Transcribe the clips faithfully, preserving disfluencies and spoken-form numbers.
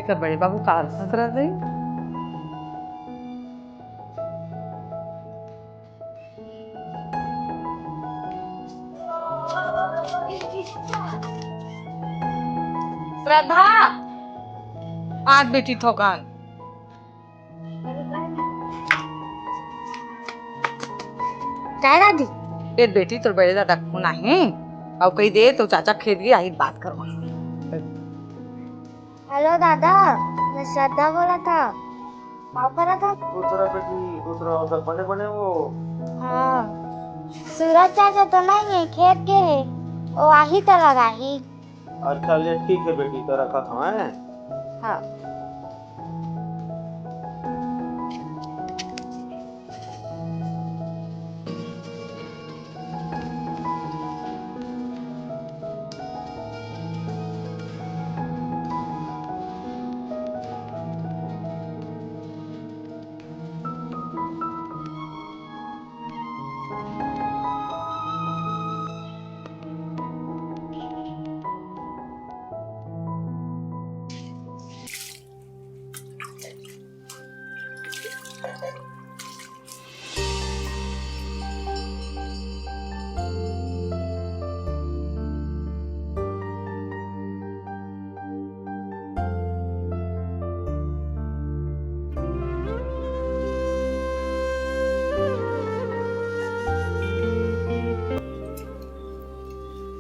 एकर बड़े बाबू का हालत रह गई? श्रद्धा, आज बेटी थोकन। काय दादी? ए बेटी, तोर बड़े दादा के फोन आहे, अउ कही दे तो चाचा खेत गे आही, बात करवा। हेलो दादा, मैं श्रद्धा बोला था। का करा था? दूसरा बेटी, दूसरा उधर बने बने वो। हाँ, सूरज चाचा तो नहीं है, खेत गे हे, वो आही त लगाही। अच्छा ले, ठीक है बेटी, तो रखत हवं, हैं? हाँ।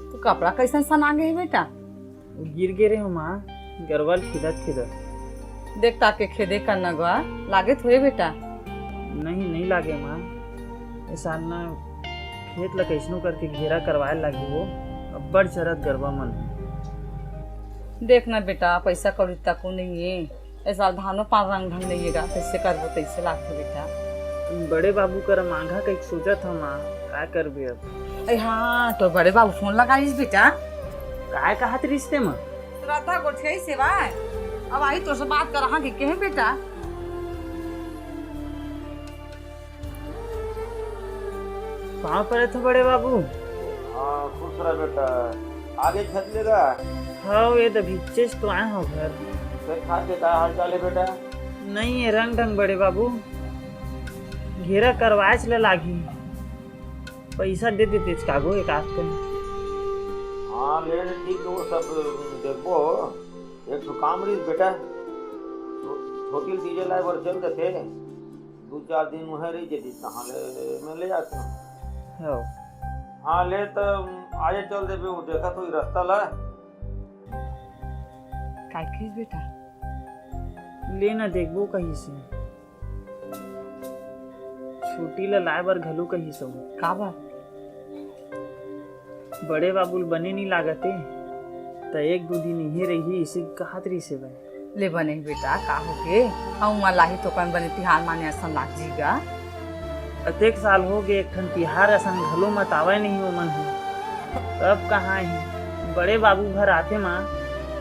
तू कपड़ा कैसन सना गे हे बेटा? वो गिर गे रहे हो माँ, गरवा ल खिदत खिदत। देख ताके खेदे का नगवा लागे थोड़े बेटा। नहीं, नहीं लागे माँ। ए साल ना खेत ला कैसनो करके घेरा करवाए लागी वो, अब्बड़ चरत गरवा मन। देख ना बेटा, पैसा कौड़ी तको नहीं है, ए साल धानो पान रंग ढंग नहीं है गा, कैसे करबो तैसे लागथे बेटा। बड़े बाबू कर मांगा कहीं सोचत हवं माँ, का करबे अब? अरे हाँ, तो बड़े बाबू फोन लगाइस बेटा। काय कहत रिश्ते में? श्रद्धा गोठियाई सेवा, अब आई तोर से बात कर, हाँ कि कहे बेटा। पाँव परत हो बड़े बाबू। हाँ, खुश रह बेटा। आगे खेत लेगा? हाँ, ये तो भिच्चेस तो आए हो घर। फिर खाद के का हाल चाल है बेटा? नहीं है रंग ढंग बड़े बाबू, घेरा करवाएच ल लागी। पैसा दे देतेच कागो एक आध कन। हाँ, ले ले, ठीक है, वो सब देखबो। एक ठो काम रहिस बेटा, छो-, छोटी ल डीजे लाए बर चल देते, दू चार दिन उहें रह जेतिस, तहाँ ले मैं ले जात हूँ। हो। हाँ, ले त आजे चल देबे, वो देखत होही रस्ता ला। काय कहिस बेटा? ले न देखबो कहिस हे। छोटी ला लाए बर घलो कहिस हूँ। का बात? बड़े बाबू ल बने नी लागत ए, त एक दू दिन इहे रही, इसे कहत रहिस हे भाई। ले बने बेटा, का होगे? अउ उमा लाही तो कन बने तिहार माने असन लाग जी गा। अतेक साल होगे, एक ठन तिहार असन घलो मतावय नहीं ओमन ह। तब कहाँ ही बड़े बाबू घर आथे माँ।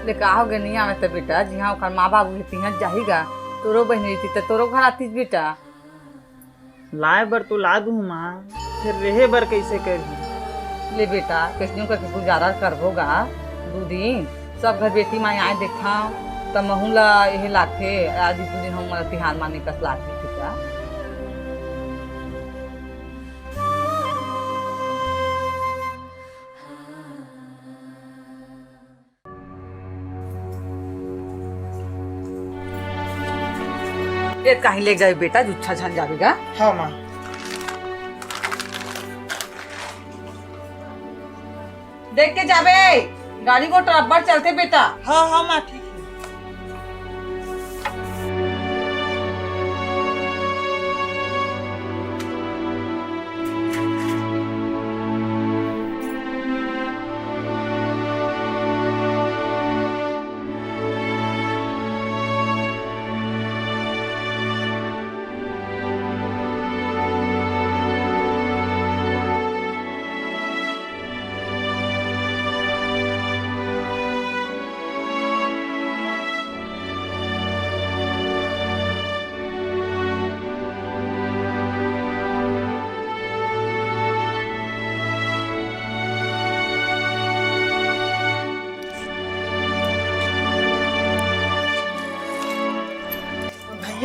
ले का होगे, नहीं आवे त बेटा, जिहाँ ओकर माँ बाबू हे तिहाँ जाही गा। तोरो बहिनी रहिती त तोरो घर आतीस बेटा। लाए बर तो ला दूँ माँ, फिर रहे बर कैसे करही? ले बेटा, कैसनो करके गुजारा करबो गा। दू दिन सब घर बेटी माई आए देखा, त महू ला यही लागथे, आज दू दिन हम तिहार माने कस लागथे बेटा। ए, काहीं लेग जाबे बेटा, जुच्छा झन जाबे गा। हाँ, माँ। देख के जाबे, गाड़ी मोटर अब्बड़ चलथे बेटा। हाँ, हाँ, माँ, ठीक हे।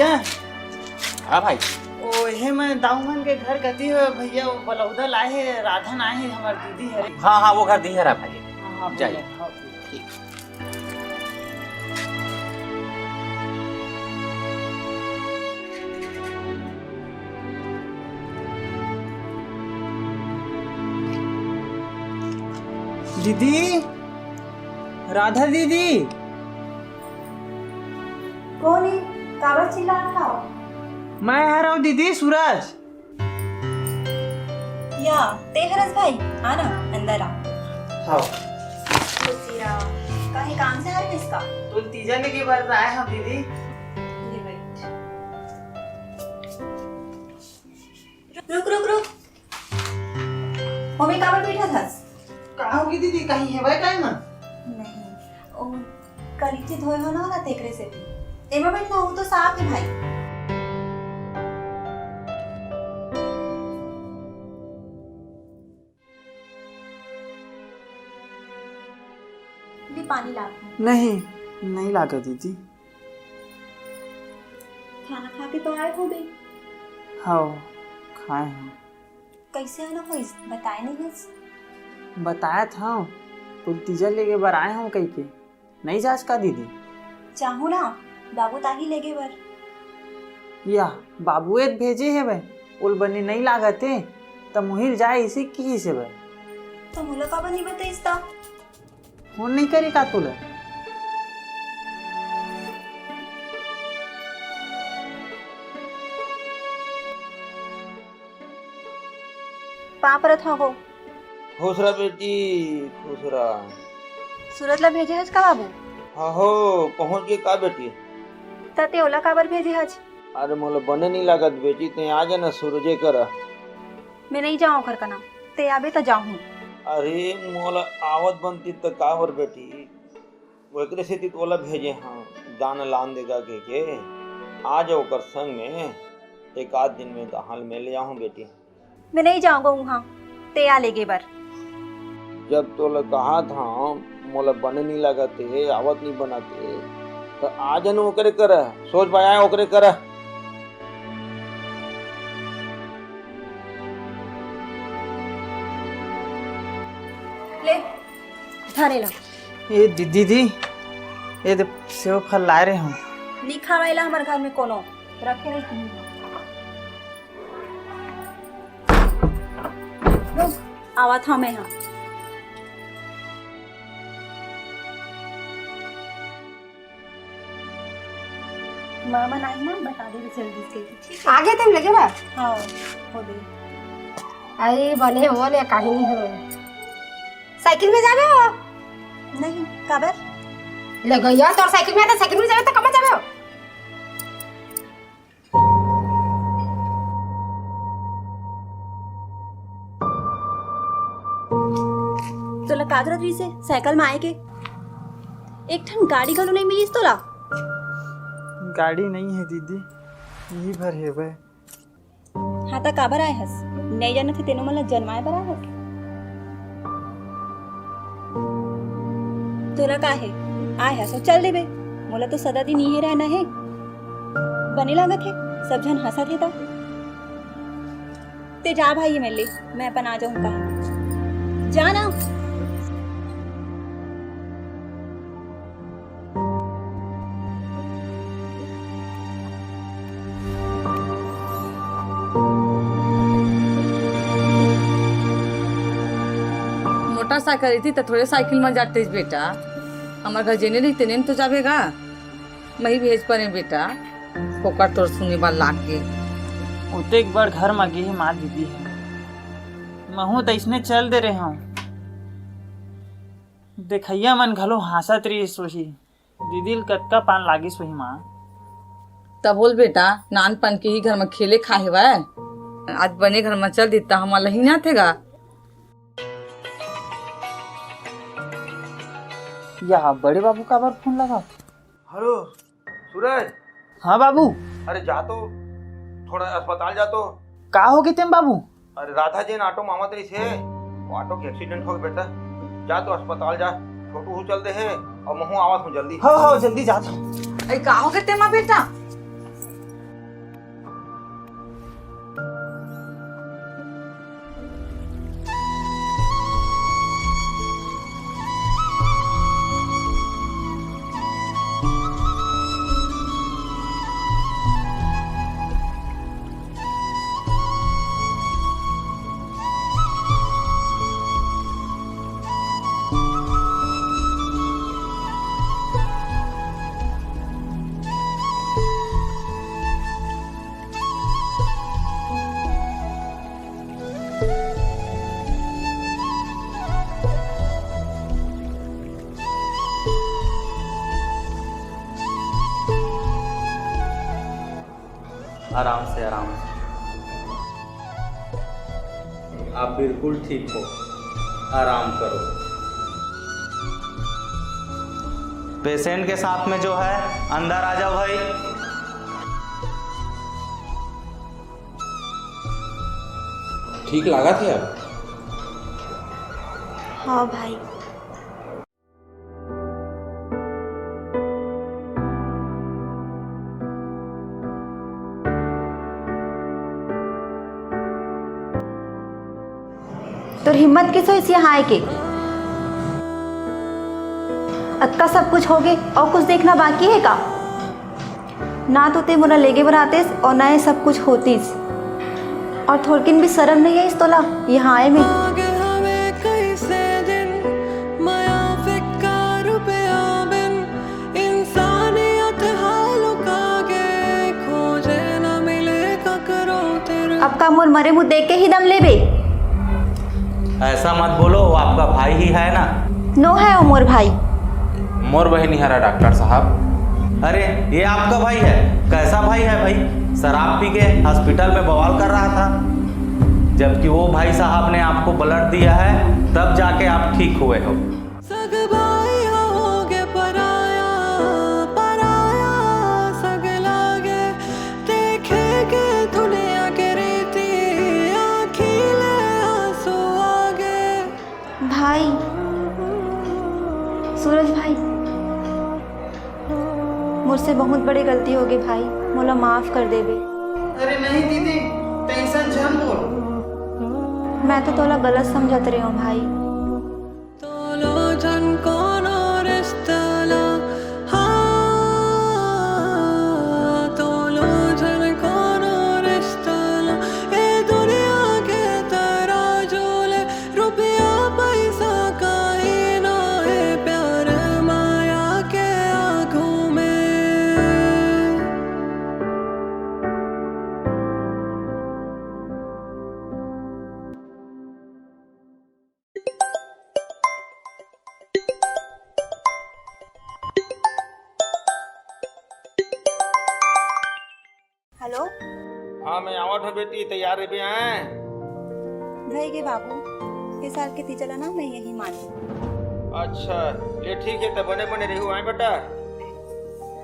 क्या? हाँ भाई। ओ, हे, मैं दाऊ मन के घर कती हो भैया, वो बलौदा लाए हे, राधन आए हे, हमार दीदी हरे। हाँ, हाँ, वो घर दिहे रहा भाई। हाँ, हाँ, जाइए। भैया, हाँ, भैया। ठीक। दीदी, राधा दीदी। कोन हे? काबर चिल्लात हव? मैं हरव दीदी, सूरज। या, ते हरस भाई, आ ना, अंदर आ। हाँ। खुशी रहा। कहीं काम से आ रहे इसका? तो तीजा लेके बर आए हम दीदी। ये बैठ। रुक, रुक, रुक। ओमे काबर बैठा थस? का होगे दीदी, कहीं हेवय काय ना? नहीं, ओ कलीची धोए हो ना, ना तेकरे से भी। एमा बैठ ना, वो तो साफ है भाई। भी पानी ला। नहीं, नहीं लागा दीदी। खाना खा के तो आए हो बे। हाँ, खाए हैं। कैसे आना होइस? बताए नहीं हस? बताए था, तो तीजा लेके बर आए हम कह के। नहीं जास का दीदी? चाहू ना, बाबू ताही लेगे बर। या, बाबू ए भेजे हे बे, ओल बने नहीं लागत हे, त मुहिल जाए इसे की से बे। तो मुला काबर नहीं बताइस ता? फोन नहीं करी का तुला? पाँव परत हँव गो। खुश रह बेटी, खुश रह। सूरज ला भेजे हस का बाबू? हाँ हो, पहुँच गे का बेटी? त ते ओला काबर भेजे हस? अरे मोला बने नहीं लागत बेटी, ते आ जाना सूरजे करा। मैं नहीं जाऊँ ओखर कना, ते आबे त जाहूँ। अरे मोला आवत बनती त काबर बेटी, ओकरे सेती तोला भेजे हँव, जान लान देगा के, के। आ जा ओकर संग में, एक आध दिन में कहाँ ले मिल जाहूँ बेटी। मैं नहीं जाऊँगा उहाँ, ते आ लेगे बर। जब तोला कहा था, मोला बने नहीं लागत हे, आवत नहीं बनत हे, त आ जाना ओकरे करा, सोच पाया ओकरे करा। ले, धरे ला। ए दी-, दीदी, ए दे सेव फल लाए रहे हँव। नहीं खावाइला हमर घर में कोनो, रखे नहीं। रुक, आवत हँव मैं ह। मामा नाही ना, बता दे जल्दी से। ठीक है। आगे तुम लगे बा? हाँ, हो गई। अरे बने हो ले, कहीं नहीं हो। साइकिल में जाबे हो? नहीं, काबर? ले गया तो साइकिल में, तो साइकिल में जाबे तो कब जाबे हो? तोला का जरूरत रहिसे साइकिल में आए के? एक ठन गाड़ी घलो नहीं मिलिस तोला? गाड़ी नहीं है दीदी, यही भर हेवय। हाँ, त काबर आए हस? नहीं जानत हे तेनो मन ला जनवाए बर आए हस। तोला का हे? आए हस अउ चल देबे। मोला तो सदा दिन इहे रहना हे। बने लागत हे, सब झन हंसत हे त। ते जा भाई, ये मेर ले, मैं अपन आ जाऊं कहीं। जा ना। मोटरसाइकिल रहिती त थोड़े साइकिल म जातेस बेटा, हमर घर जेने रही तेने म तो जाबे गा। मही भेज परे बेटा, ओकर तोर सुने बर लाग गे। ओतेक बड़ घर म गे हे माँ दीदी हे, महूँ त अइसने चल दे रहे हूँ। देखइया मन घलो हाँसत रहिस होही, दीदी ल कतका पान लागिस होही माँ। तब बोल बेटा, नानपन के ही घर म खेले खाए हवय, आज बने घर म चल देता, हमन ल ही ना थे गा। या बड़े बाबू काबर फोन लगा? हेलो सूरज। हाँ बाबू। अरे जा तो, थोड़ा अस्पताल जा तो। का हो गे तेम बाबू? अरे राधा जेन ऑटो म आवत रहिस हे, वो ऑटो के एक्सीडेंट हो गे बेटा। जा तो अस्पताल जा, छोटू हूँ चल दे हे अउ महूँ आवत हूँ जल्दी। हो हो जल्दी जात हूँ। अरे का हो गे तेमा बेटा? आराम से, आराम से। आप बिल्कुल ठीक हो, आराम करो। पेशेंट के साथ में जो है, अंदर आ जाओ भाई। ठीक लागत हे अब? हाँ भाई। तोर हिम्मत किस होइस यहाँ आए के? अतका सब कुछ होगे, अउ कुछ देखना बाकी हे का? ना तो तें मोला लेगे बर आतेस अउ ना ये सब कुछ होतिस। अउ थोरकिन भी शरम नइ आइस तोला यहाँ आए में? अब का मोर मरे मुँह देख के ही दम लेबे? ऐसा मत बोलो, वो आपका भाई ही है ना। नो है वो मोर भाई। मोर बहिनी हरा डॉक्टर साहब। अरे, ये आपका भाई है? कैसा भाई है भाई? शराब पी के हॉस्पिटल में बवाल कर रहा था, जबकि वो भाई साहब ने आपको ब्लड दिया है, तब जाके आप ठीक हुए हो। सग भाई होगे पराया, पराया सग लागे, देखे के दुनिया के रीति, आँखी ले आंसू आगे। भाई, सूरज भाई, मोर से बहुत बड़े गलती होगे भाई, मोला माफ कर देबे। अरे नहीं दीदी, तैं अइसन झन बोल। मैं तो तोला गलत समझत रहे हूँ भाई। तोलो झन कोनो रिश्ता ला, हाँ, तोलो झन कोनो रिश्ता ला, ए दुनिया के तराजू ले, रुपया पैसा काहे ना हे प्यार माया के आँखों में। हेलो। हाँ, मैं आवत हूँ बेटी, तैयार रहिबे। आए भाई के बाबू, ये साल के तीजा ला ना मैं यही मान। अच्छा, ले ठीक है, तब बने बने रहियो, आए बेटा।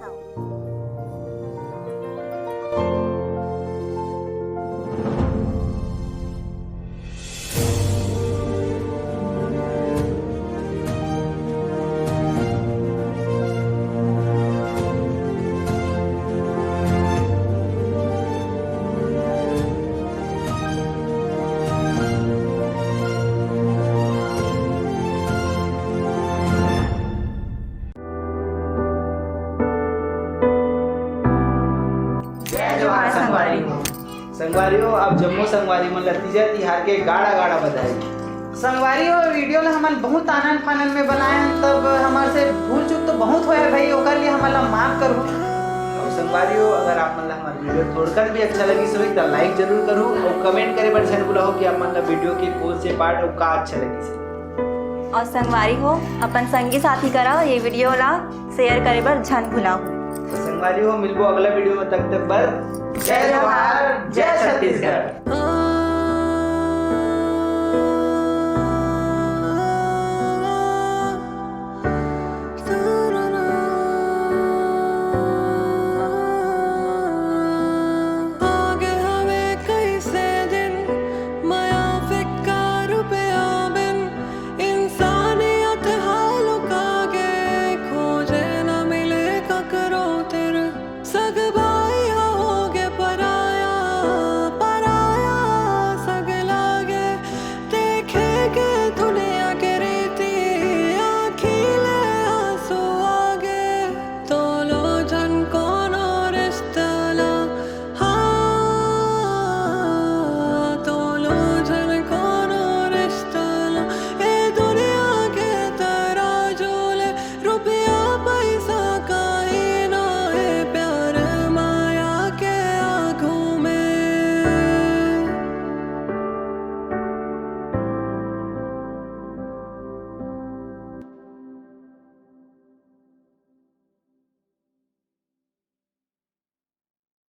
हाँ। जय जोहार संगवारी हो। संगवारी हो, आप जम्मो संगवारी मन ला तीजा तिहार के गाड़ा गाड़ा बधाई। संगवारी हो, वीडियो ला हमन बहुत आनंद फानंद में बनाए हन, तब हमार से भूल चूक तो बहुत होया है भाई, ओकर लिए हमन ला माफ करू। और संगवारी हो, अगर आप मन ला हमार वीडियो थोड़कन भी अच्छा लगिस होही, त लाइक जरूर करू और कमेंट करे बर झन भुलाओ कि आप मन ला वीडियो के कौन से पार्ट और का अच्छा लगिस। और संगवारी हो, अपन संगी साथी करा ये वीडियो ला शेयर करे बर झन भुलाओ। संगवारी हो, मिलबो अगला वीडियो में, तब तक बर जय जोहार, जय छत्तीसगढ़।